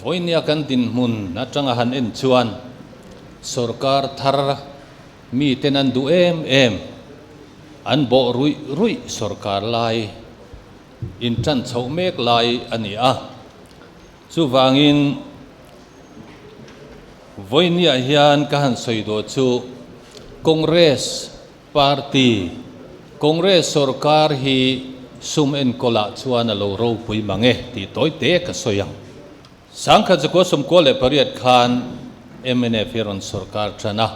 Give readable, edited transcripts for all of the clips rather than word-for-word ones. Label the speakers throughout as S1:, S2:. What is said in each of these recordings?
S1: Vawinia kan dinhmun atanga han en chuan sorkar thar miten an duh em em, an bawh ruih ruih sorkar lai intan chhoh mek lai a ni a. Chuvangin vawinia hian ka han sawi duh chu Congress Party, Congress sorkar hi sum enkawlah chuan a lo ropui mang e tih tawi te ka sawi ang. Sangkhat zakua 98 khan mnf hi rawn sorkar tan a.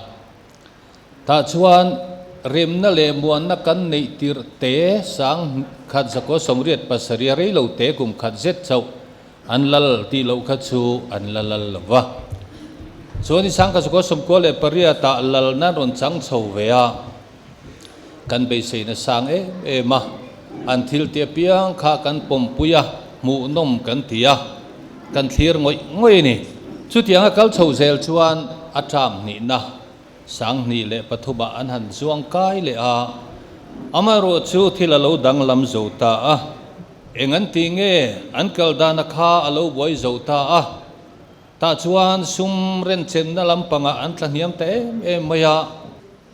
S1: Tah chuan remna leh muanna kan neih tirh te 1987 a rei lo te kum khat zet chauh an lal tih loh kha chu an la lal lo va. Chuan i 1998 ah lalna rawn chang chho ve a, kan beiseina sang em em a, an thil ti apiang kha kan pawmpui a, hmuhnawm kan ti a, kan thlir ngawih ngawih a ni. Chutianga kal chho zel chuan a term hnihna 2003 ah an han zuang kai leh a, amaherawh chu thil a lo danglam zo ta a. Eng an ti nge an kal dana kha a lo buai zo ta a, tah chuan sum renchenna lampangah an tla hniam ta em em mai a,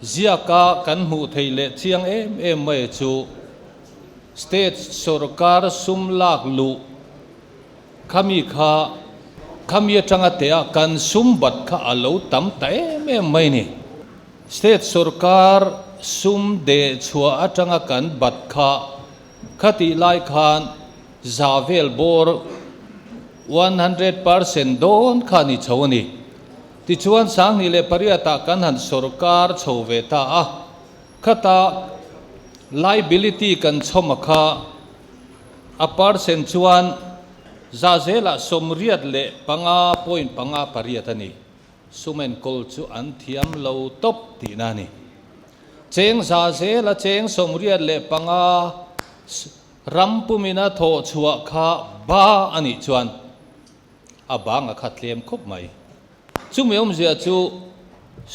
S1: ziaka kan hmuh theih leh chiang em em mai chu state sorkar sum lak luh khami kha khami atanga teh a kan sum bat kha a lo tam ta em em mai ni. State sorkar sum deh chhuah atanga kan bat kha Khatih lai khan za vel bawr 100% dawn kha a ni chho a ni. Tichuan 2008 ah kan han sorkar chho ve ta a, khata liability kan chhawm a kha a percent chuan za zelah 85.58 a ni. Sum enkawl chu an thiam lo tawp tihna a ni. Cheng za zela cheng 85 ram pumina thawh chhuah kha ba a nih chuan a bang a kha tlem khawp mai. Chumi awmzia chu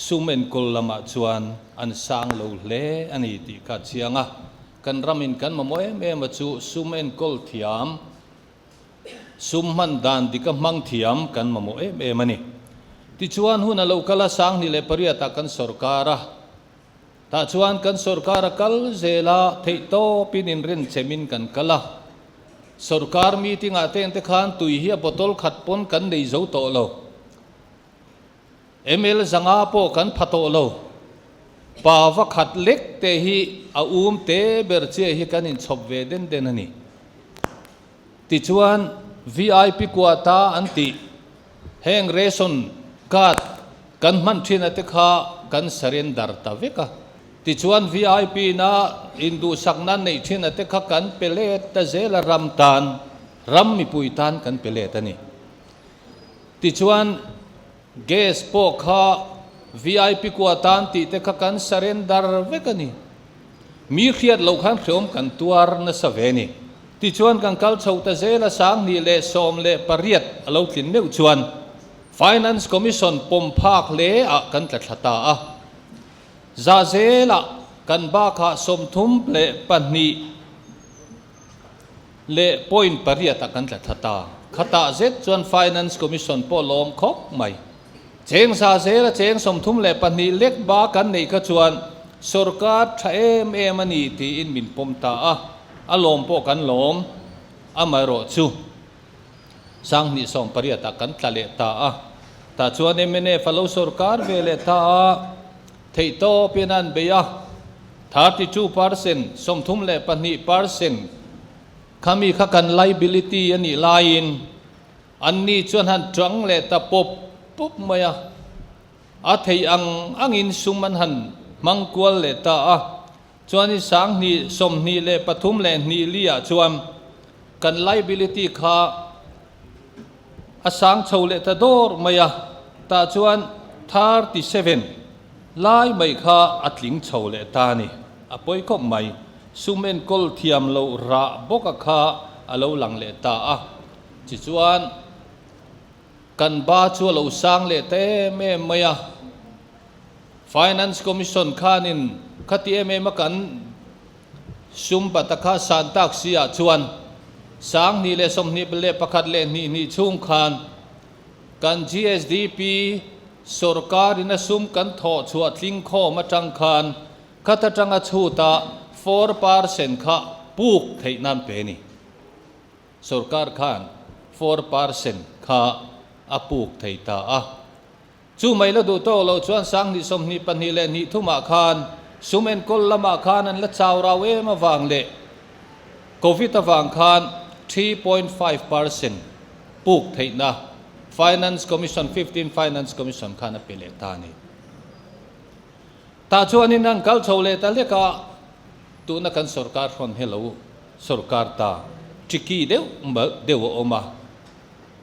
S1: sum enkawl lamah chuan an sang lo hle a ni tih kha a chiang a. Kan ramin kan mamawh em em a chu sum enkawl thiam, Sum hman dan dika hmang thiam kan mamawh em em a ni. Tichuan hun a lo kal a, 2008 ah kan sorkar a, tah chuan kan sorkar a kal zel a, theihtawpin inrinchemin kan kal a. Sorkar meeting ah teng te khan tui hi a bottle khat pawn kan nei zo tawh lo. Ml 500 pawh kan pha tawh lo. Pa va khat lek te hi a um te ber chiah hi kan inchhawp ve den den a ni. Tichuan VIP quota an tih heng ration card kan hman thin a te kha kan surrender ta vek a. Tichuan VIP na induhsakna neih thin a te kha kan pe let ta zel a ram tan, ram mipui tan kan pe let a ni. Tichuan gas pawh kha VIP quota an tih te kha kan surrender vek a ni. Mi hriat loh khan hreawm kan tuar nasa ve ni. Tichuan kan kal chho ta zel a 2018 a lo tlin meuh chuan Finance Commission pawm phak hle ah kan tla thla ta a. Za zelah kan bakah 32 leh point pariat ah kan tla thla ta. Khatah zet chuan Finance Commission pawh lawm khawp mai. Cheng za zela cheng 32 lek ba kan neih kha chuan sorkar tha em em a ni tiin min pawm ta a, a lawm pawh kan lawm. Amaherawh chu 2018 ah kan tla leh ta a, tah chuan mnf a lo sorkar ve leh ta a, theihtawpin an bei a, 32%, 32%, khami kha kan liability a nih laiin, Anni chuan han tang leh ta pawp pawp mai a, a theih ang angin sum an han hmang kual leh ta a. Chuanin 2023 leh hnih li ah chuan kan liability kha a sang chho leh ta dawr mai a, tah chuan 37 lai mai kha a tling chho leh ta a ni. A pawi khawp mai, sum enkawl thiam loh rah bawka kha a lo lang leh ta a. Tichuan, kan ba chu a lo sang leh ta em em mai a, Finance Commission khanin khati em em a kan sum bata kha san tak si ah chuan 2021 leh hnih hnih chhung khan. Kan GSDP sorkarin a sum kan thawh chhuah tling khawm atang khan khat atanga chhuta 4% kha puk theih nan pe ni. Sorkar khan 4% kha a puk thei ta a. Chu mai la duh tawk loh chuan 2022 leh 23 ah khan sum enkawl lamah khan an la chau rau em avang leh Covid avang khan 3.5% puk theihna Finance Commission, 15 Finance Commission khan a pe leh ta a ni. Tah chuanin an kal chho leh ta hlek a, tuna kan sorkar hrawn hi lo sorkar ta tricky deuh deuh a awm a.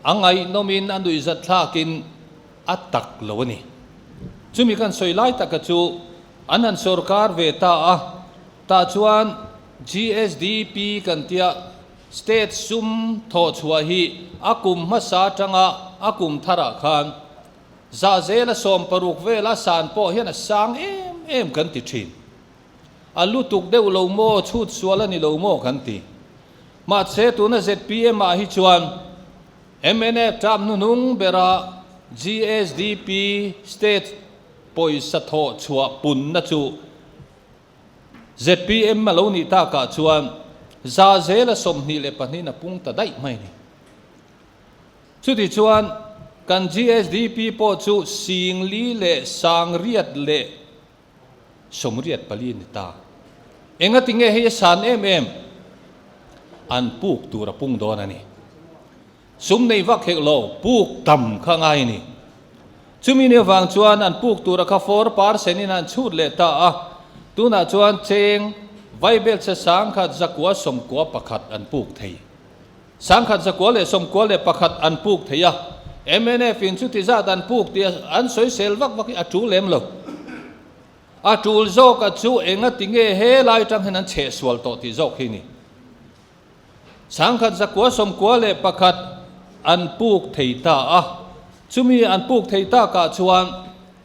S1: A ngaihnawmin a nuihzat thlakin a tak lo a ni. Chumi kan sawi lai taka chu an han sorkar ve ta a, tah chuan GSDP kan tia state sum thawh chhuah hi a kum hmasa atanga a kum tharah khan zahzela 60 vela san pawh hian a sang em em kan ti thin. A lutuk deuh lo maw, chhut sual a ni lo maw kan ti. Mahse tuna zpm ah hi chuan mnf tap hnuhnung bera GSDP state pawisa thawh chhuah punna chu zpm a lo nih takah chuan zahzela 22 in a pung ta daih mai a ni. Chuti chuan kan GSDP pawh chu 4000 leh 884 ni ta. Engati nge hei a san em em? An puk tur a pung dawn a ni. Sum nei vak hek lo, puk tam kha ngai a ni. Chumi ni avang chuan an puk tur a kha 4% in an chhut leh ta a. Tunah chuan cheng vaibel che 1191 an puk thei. 1191 an puk thei a. Mnf in chuti zat an puk tih an sawisel vak vak hi a tul lem lo. A tul zawk a chu enga ti nge he lai tang hian an chheh sual tawh tih zawk hi ni. 1191 an puk thei ta a. Chumi an puk thei takah chuan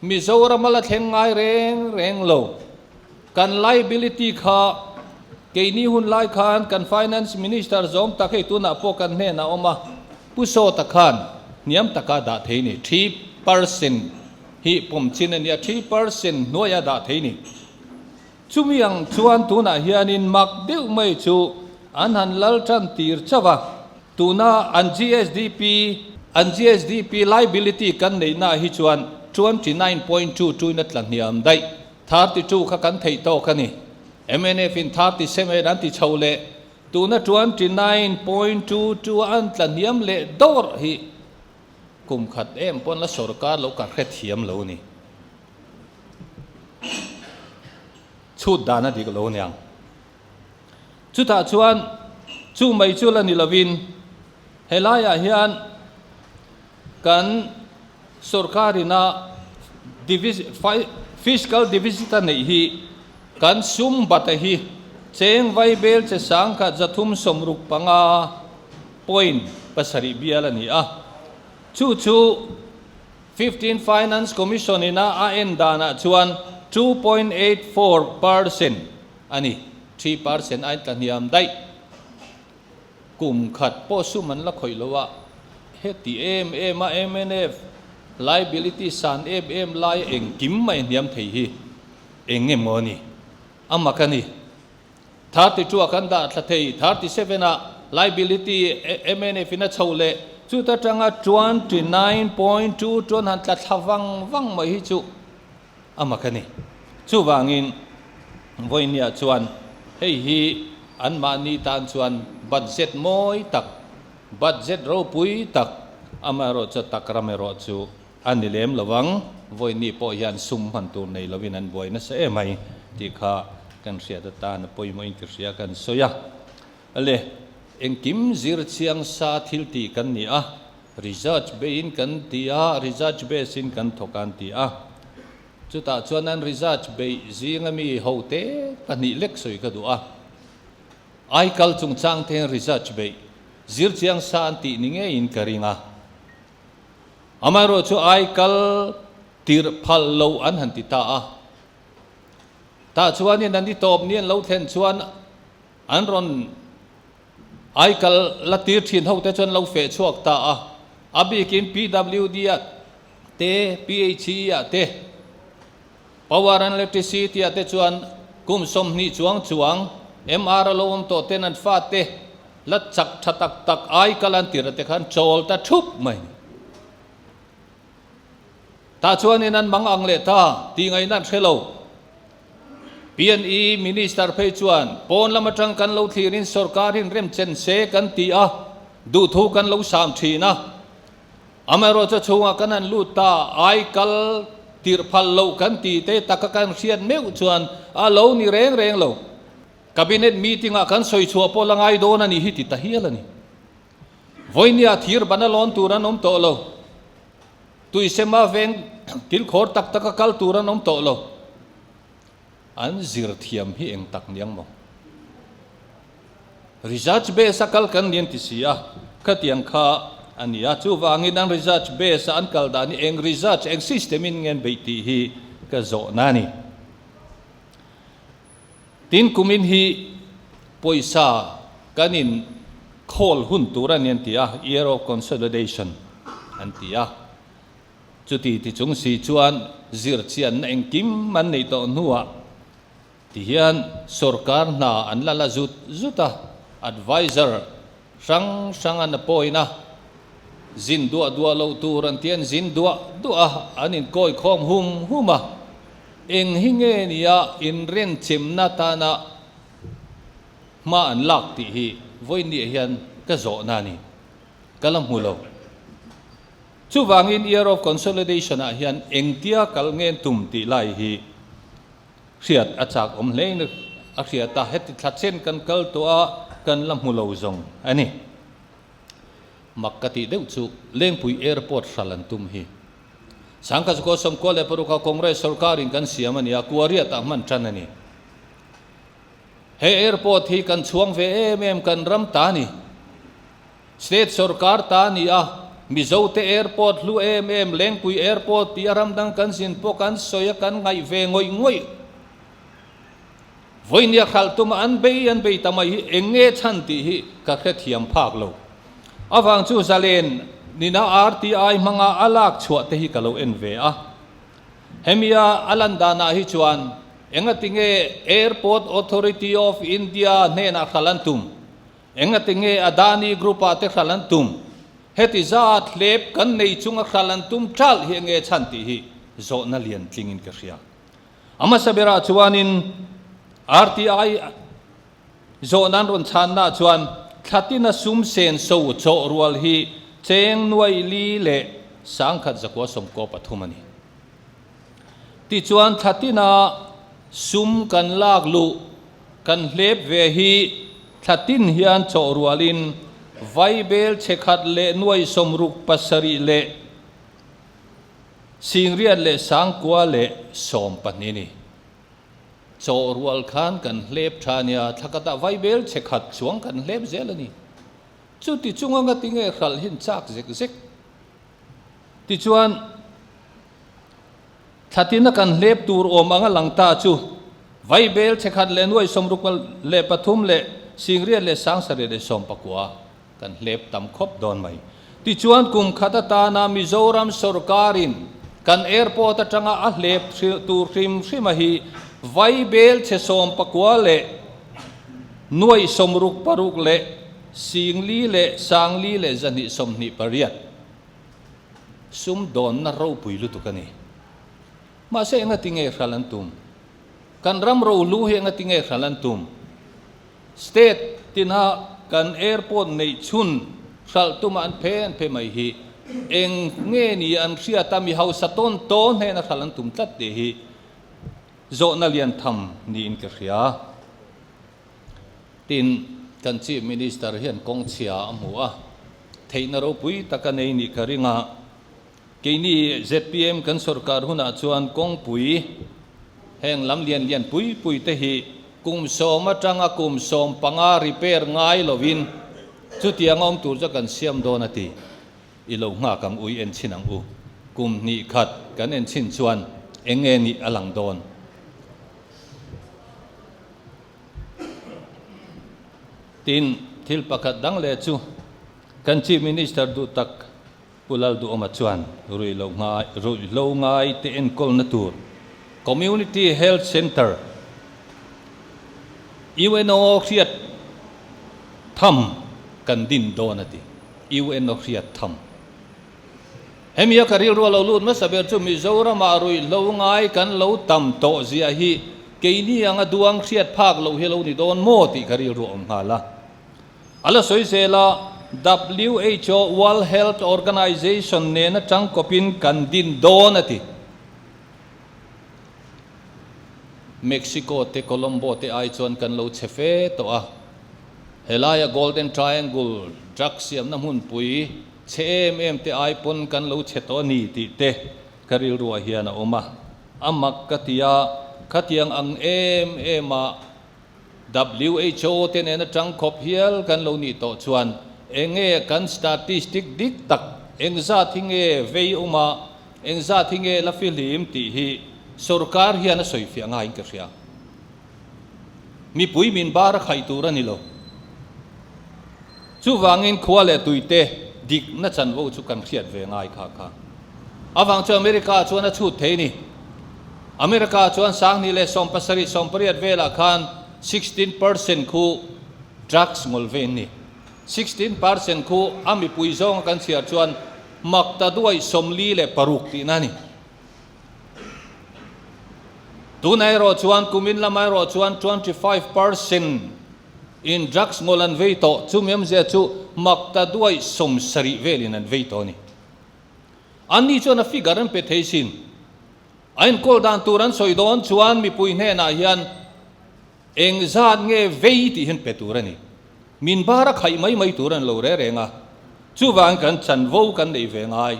S1: Mizoram a la thleng ngai reng reng lo. Kan liability kha keini hun lai khan kan Finance Minister zawm tak hei tunah pawh kan hnenah awm a, Pu Sawta khan hniam taka dah thei ni, 3% hi pawm chin a nia, 3% hnuaia dah thei ni. Chumi ang chuan tunah hianin mak deuh mai chu an han lal tan tir chauh a, tuna an GSDP, an GSDP liability kan neihnaah hi chuan 29.2 in a tla hniam daih. 32 kha kan theih tawk a ni. Mnf in 37 an ti chho leh, tuna 29.22 an tla hniam leh dawrh hi kum khat em pawn la sorkar lo ka hrethiam lo ni. Chhut dan a dik lo niang. Chutah chuan chu mai chu la ni lovin helaiah hian kan sorkarina fiscal deficit a neih hi kan sum bata hi cheng vaibel che 1365.7 bial a ni a. Chu chu 15 Finance Commission ina a en danah chuan 2.84% a ni. 3% a intla hniam daih. Kum khat pawh sum an la khawih lo a, heti em em a mnf liability san em em lai engkim mai hniam thei hi eng nge maw ni? A mak a ni. 32 ah kan dah thla thei, 37 ah liability mnf in a chho leh chuta tanga 29.2 chuan han tla thla vang vang mai hi chu a mak a ni. Chuvangin vawinia chuan hei hi anmahni tan chuan budget mawi tak, budget ropui tak, amaherawh chu tak ram erawh chu a ni lem lo ang. Vawini pawh hian sum hman tur nei lovin an buai nasa em mai tih kha kan hriat atan a pawimawhin ka hria kan sawi a. Ale, engkim zir chiang sa thil tih kan ni a, Research base-in kan ti a, research base-in kan thawk a an ti a. Chutah chuan an research beih zinga mi hote pahnih lek sawi ka duh a. Aikal chungchang te hian research beih zir chiang sa an tih ni ngeiin ka ring a. Amaherawhchu aikal tirh phal lo an han ti ta a. Tah chuanin an i tawp ni an lo thlen chuan an rawn Aikal la tir thin ho te chuan lo feh chhuak ta a. A bikin PWD ah te, PHE ah te, Power and Electricity ah te chuan kum 20 chuang chuang MR a lo awm tawh ten an fate la chak tha tak tak ai kal an tirh te khan chawl ta thup mai. Tah chuanin an mang ang leh ta tih ngaihna an hre lo. PNE Minister phei chuan pawn lam atang kan lo thlirin sorkar in remchen se kan ti a, duhthu kan lo sam thin a. Amaherawhchu chhungah kan han lut ta, ai kal tirh phal loh kan ti te taka kan hriat meuh chuan a lo ni reng reng lo. Cabinet meeting ah kan sawi chhuah pawh la ngai dawn a ni hi ti ta hial a ni. Vawinia thir ban a lawn tur an awm tawh lo. Tuisema veng kilkhawr tak taka kal tur an awm tawh lo. An zir thiam hi eng tak niang maw? Research base a kal kan ni an ti si a, khatiang kha a ni a. Chuvangin an research base a an kal dan hi eng research, eng system in nge an beih tih hi ka zawhna a ni. Tin, kumin hi pawisa kan in khawl hun tur a ni an ti a, year of consolidation an ti a. Chuti ti chung si chuan zirchianna engkim an neih tawh hnuah ti hian sorkar hna an la la zut zut a, advisor hrang hrang an appoint a, zin duah duah loh tur an ti an zin duah duah a, an inkawi khawm hum hum a. Eng hi nge nia inrenchemna tana hma an lak tih hi vawiinniah hian ka zawhna a ni. Ka la hmu lo. Chuvangin Year of Consolidation ah hian engtia kal ngen tum tih lai hi hriat a chak awm hlein a hriat a, heti thla chen kan kal tawh a, kan la hmu lo zawng a ni. Mak ka tih deuh chu Lengpui Airport hral an tum hi. Sangkazukua 96 a Congress sorkarin kan siam a ni a, Kuariat ah hman tan a ni. He airport hi kan chhuang ve em em kan ram ta a ni. State sorkar ta a ni a, Mizote airport hlu em em Lengpui airport tih a ram dang kan zin pawh kan sawi a kan ngaih ve ngawih ngawih. Vawinia hralh tuma an bei an bei ta mai hi eng nge chhan tih hi ka hrethiam phak lo. Avang chu zalen nina RTI hmanga a lak chhuah te hi ka lo en ve a. Hemia a lan danah hi chuan engatinge Airport Authority of India hnenah hralh an tum? Engatinge Adani Group ah te hralh an tum? Heti zat hlep kan nei chunga hralh an tum ṭalh hi enge chhan tih hi zawhna lian tlingin ka hria. A hmasa berah chuanin RTI zawhna an rawn chhannaah chuan thlatina sum senso chawh rual hi cheng nuai li leh 1993 a ni. Tichuan thlatina sum kan lak luh kan hlep ve hi thlatin hian chawh rualin vaibel chhekhat leh nuai 67 leh 10,912 ni. Chaw rual khan kan hlep tha nia, thla khatah vaibel chhe khat chuang kan hlep zel a ni. Chuti chunga nga tinge hralh hin chak zek zek. Tichuan, thla tina kan hlep tur awm anga lang ta chu vaibel chhe khat leh 63 leh 7,919. Kan hlep tam khawp dawn mai. Tichuan kum khat atana Mizoram sorkarin kan airport atanga a hlep tur hrim hrima hi vaibel chhe 19 leh 66 leh 4,000 leh 4,228 sumdawnna ropui lutuk a ni. Mahse engati nge hral an tum? Kan ram rohlu hi engati nge hral an tum? State tina kan airport neih chhun hralh tuma an phe an phe mai hi eng nge ni an hriat a, mi hausa tawn tawn hnena hralh an tum tlat tih hi zawhna lian tham niin ka hria. Tin, kan Chief Minister hian kawng chhia a hmu a, theihna ropui tak a nei nih ka ring a, keini zpm kan sorkar hunah chuan kawngpui heng lam lian lian pui pui te hi Kum 10 atanga kum 15 repair ngai lovin chutiang awm tur chu kan siam dawn a ti. I lo nghak ang u, i en chhin ang u. Kum hnih khat kan en chhin chuan eng nge nih a lang dawn? Tin, thil pakhat dang leh chu kan Chief Minister duh tak. Pu Lalduhawma chuan ruihloh ngai ruihhlo ngai te enkawlna tur Community Health Centre, UNO hriat tham kan din dawn a ti. UNO hriat tham. Hemi a ka rilru a lo lut hmasa ber chu Mizoramah ruihhlo ngai kan lo tam tawh zia hi keini anga duang hriat phak loh hi a lo ni dawn maw tih ka rilru a awm nghal a. A la sawi zel a, WHO, World Health Organization, nena tangkawpin kan din dawn a ti. Mexico te Colombo te ai chuan kan lo chhe fe tawh a, helaia Golden Triangle drug siamna hmunpui chhe em em te ai pawn kan lo chhe tawh a ni tih te ka rilruah hian a awm a. A mak ka ti a, khatiang ang em em a WHO te nena tang khawp hial kan lo nih tawh chuan eng nge kan statistic dik tak, eng zat hi nge vei awm a, eng zat hi nge la fihlim tih hi sorkar hian a sawi fiah ngaiin ka hria. Mipui min bar a khaih tur a ni lo. Chuvangin khua leh tuite dikna chanvo chu kan hriat ve ngai kha kha. Avang chu America chuan a chhut thei ni. America chuan sanghnih leh sawmpasarih sawmpariat velah khan 16 percent khu drugs ngawl ve an ni. 16 percent khu a mipui zawnga kan chhiar chuan mak ta duai 46 tihna a ni. Tunah erawh chuan kumin lamah erawh chuan 25 percent in drugs ngawl an vei tawh. Chumi awmzia chu mak ta duai 70 velin an vei tawh a ni. Anni chuan a figure an pe thei sin. A enkawl dan tur an sawi dawn chuan mipui hnenah hian eng zat nge vei tih hian pe tur a ni. Min bar a khaih mai mai tur an lo re reng a. Chuvangin kan chanvo kan neih ve ngai.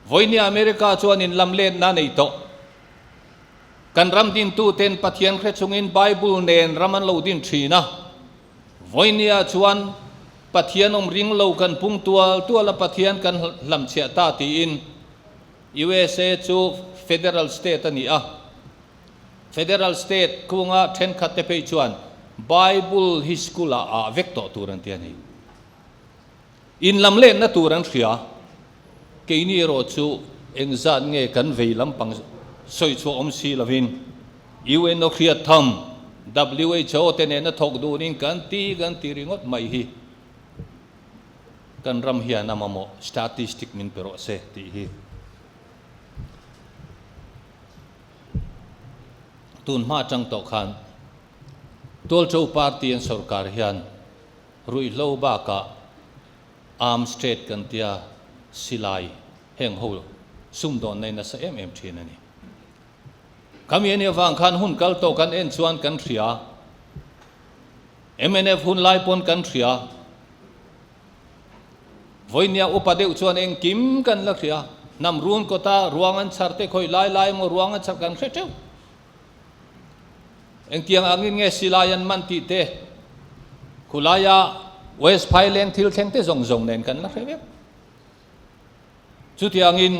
S1: Vawinia America chuan in lam letna a nei tawh. Kan ram dintuten Pathian hre chungin Bible nen ram an lo din thin a. Vawinia chuan Pathian awm ring lo kan pung tual tual a Pathian kan hlamchhiah ta tiin USA chu Federal State a ni a. Federal State kunga thenkhat te phei chuan Bible hi school ah ah vek tawh tur an ti a ni. In lam letna tur an hria. Keini erawh chu engzat nge kan vei lampang sawi chhuah awm si lovin UNO hriat tham WHO te nena thawk dunin kan ti kan ti ringawt mai hi kan ram hian a mamawh statistic min pe rawh se tih hi tun hma atang tawh khan Tualcho party an sorkar hian Ruihhlo bakah arms trade kan tia silai heng ho sumdawnna in nasa em em thin a ni. Khami a nih avang khan hun kal tawh kan en chuan kan hria. Mnf hun lai pawn kan hria. Vawinia upa deuh chuan engkim kan la hria. Hnam run kawta ruang an chhar te khawi lai lai emaw ruang an chhar kan hre teuh. Engtiang angin nge silai an man tih te, khulaia West Phaileng thil thleng te zawng zawng nen kan la hre vek. Chutiangin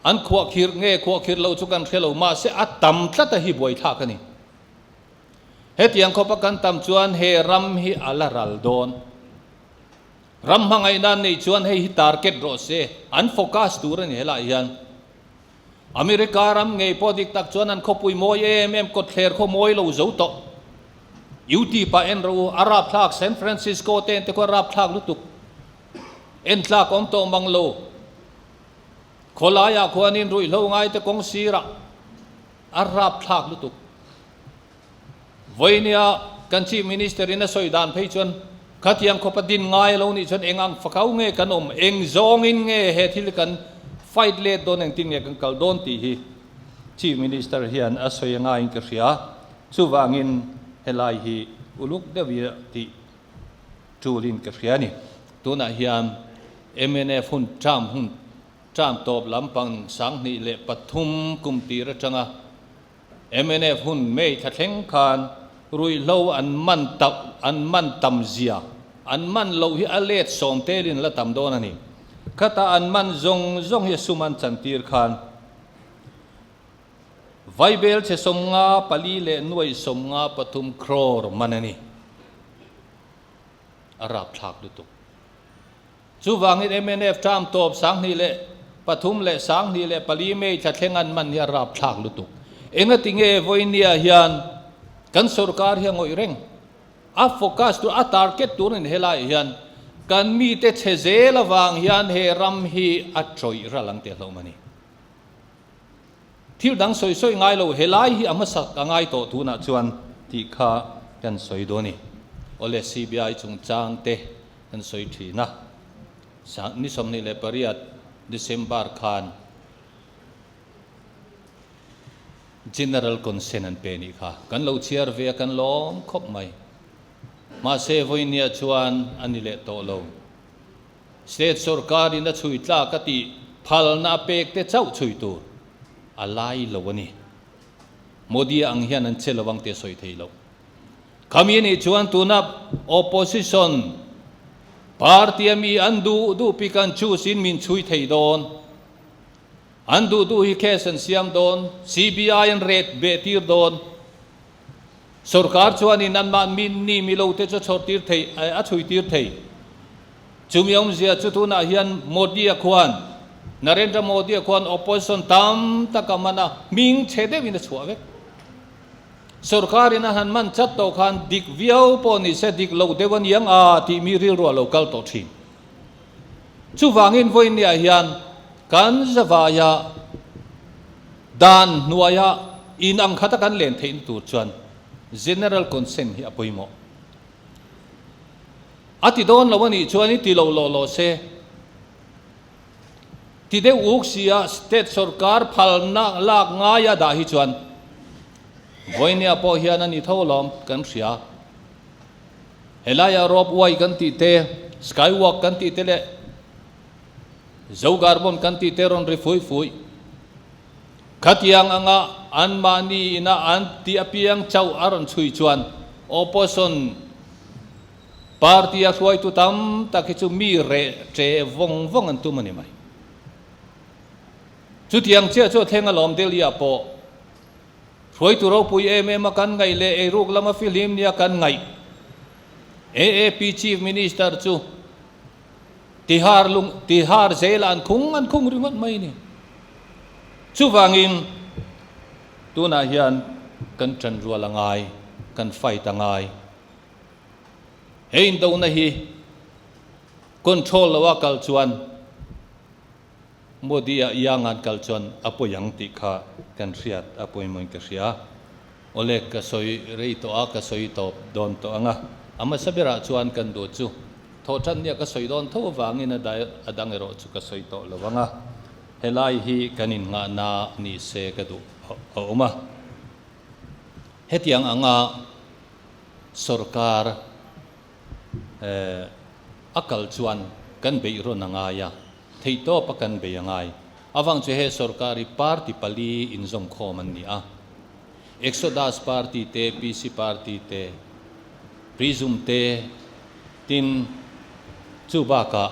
S1: an khuahkhirh nge khuahkhirh lo chu kan hre lo, mahse a tam tlat a hi buaithlak a ni. Hetiang khawpa kan tam chuan he ram hi a la ral dawn. Ram hmangaihna an neih chuan hei hi target rawh se, an focus tur a ni helaiah hian. America ram ngei pawh dik tak chuan an khawpui mawi em em kawtthler khaw mawi lo zo tawh. UT pah en rawh u, a rapthlak San Francisco te en te khuan rapthlak lutuk. En tlak awm tawh mang lo. Khawlaiah khuanin ruihhlo ngai te kawng sirah a rapthlak lutuk. Vawinia kan Chief Minister in a sawi dan phei chuan khatiang khawpa din ngai a lo nih chuan eng ang fakau nge kan awm, eng zawngin nge he thil kan fight let dawn, engtin nge kan kal dawn tih hi Chief Minister hian a sawi a ngaiin ka hria. Chuvangin helai hi uluk deuh i tih tulin ka hria a ni. Tunah hian mnf hun term hun term tawp lampang 2003 kum tir atanga Mnf hun May thla thleng khan ruihhlo an man ta an man tam zia an man loh hi a let sawm telin la tam dawn a ni. Khata an man zawng zawng hi a sum an chantir khan Vaibel chhe 54 leh nuaih 53 crore man a ni. A rapthlak lutuk. Chuvangin mnf term tawp 2003 le 24 May thla thleng an man hi a rapthlak lutuk. Engatinge vawinia hian kan sorkar hi a ngawih reng? A focus tur, a target tur in helaiah hian kan mite chhe zel avang hian he ram hi a tawih ral ang teh hlauh a ni. Thil dang sawi sawi ngai lo, helai hi a hmasak a ngai tawh tunah chuan tih kha kan sawi dawn a ni. Awle CBI chungchang te kan sawi thin a, ni 28 December khan General Consent an pe nih kha kan lo chhiar ve a, kan lawm khawp mai. Mahse vawinia chuan a ni leh tawh lo. State sorkarin a chhui tlak a tih phalna a pek te chauh chhui tur a lai lo a ni. Modi-a ang hian an che lo ang tih a sawi thei lo. Khami anih chuan tuna opposition party-a mi an duh duh pick and choose in min chhui thei dawn. An duh duh hi case an siam dawn, CBI an ret beh tir dawn. Sorkar chuanin anmah min ni mi lo te chu a chhawr tir thei, a chhui tir thei. Chumi awmzia chu tunah hian Modi-a khuan, Narendra Modi-a khuan opposition tam tak a man a, hming chhe deuhin a chhuah vek. Sorkarin a han man chat tawh khan dik viau pawh ni se dik lo deuh a niang a tih mi rilru a lo kal tawh thin. Chuvangin vawiinniah hian kan zavaia dan hnuaia in ang khata kan len theihna tur chuan General Consent hi a pawimawh. A ti dawn lo a nih chuan i ti lo lawh lawh se. Ti deuh uk sia state sorkar phalna lak ngaia dah hi chuan vawiinniah pawh hian a ni tho alawm kan hria. Helaia rope way kan tih te, sky walk kan tih te leh Zogarbon kan tih te rawn ri fui fui. Khatiang anga anmahni ina an tih apiang chauh a rawn chhui chuan opposition party a hruaitu tam tak hi chu mi reh che vawng vawng an tum a ni mai. Chutiang chiah chu a thleng alawm Delhi ah pawh. Hruaitu ropui em em a kan ngaih leh eiruk lama fihlim nia kan ngaih. AAP Chief Minister chu Tihar lung Tihar zelah an khung an khung ringawt mai ni. Chuvangin tunah hian kan ṭan rual a ngai, kan fight a ngai. He indona hi control loa kal chuan Modi-a iangan kal chuan a pawi ang tih kha kan hriat a pawimawhin ka hria. Awle, ka sawi rei tawh a, ka sawi tawp dawn tawh ang a. A hmasa berah chuan kan duh chu thawhṭan nia ka sawi dawn tho avangin a dai a dang erawh chu ka sawi tawh lo ang a. Helai hi kan innghahna ni se ka duh a awm a. Hetiang anga sorkar a kal chuan kan beih rawn a ngai a. Theihtawp a kan bei a ngai. Avang chu he sorkar hi party pali inzawmkhawm an ni a. Exodus party te, PC party te, Prism te, tin chu bakah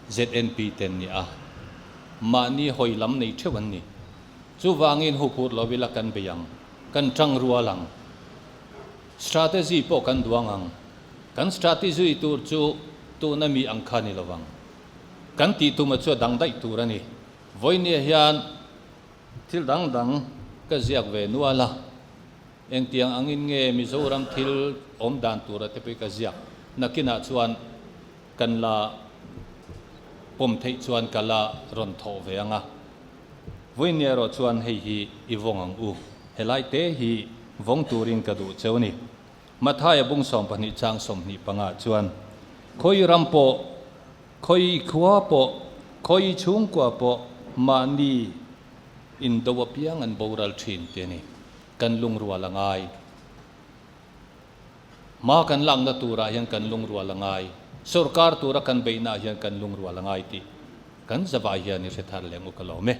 S1: ZNP te an ni a. Mahni hawi lam nei theuh an ni. Chuvangin huphurh lo ila kan bei ang, kan tang rual ang. Strategy pawh kan duang ang. Kan strategy tur chu tuna mi ang kha ni lovang. Kan tih tuma chu a dang daih tur a ni. Vawinia hian thil dang dang ka ziak ve nual a, engtiang angin nge Mizoram thil awm dan tura te pawh hi ka ziak. Nakinah chuan kan la pawm theih chuan ka la rawn thawh ve ang a. Vawinia erawh chuan hei hi i vawng ang u. Helai te hi vawng turin ka duh cheu a ni. Mathaia bung 12 chang 25 chuan, Khawi ram pawh, khawi khua pawh, khawi chhungkua pawh mahni indo apiang an boral thin tih a ni. Kan lungrual a ngai. Hma kan lakna turah hian kan lungrual a ngai. Sorkar tura kan beihnaah hian kan lungrual a ngai tih kan zavai hian i hre thar leh nguk alawm e.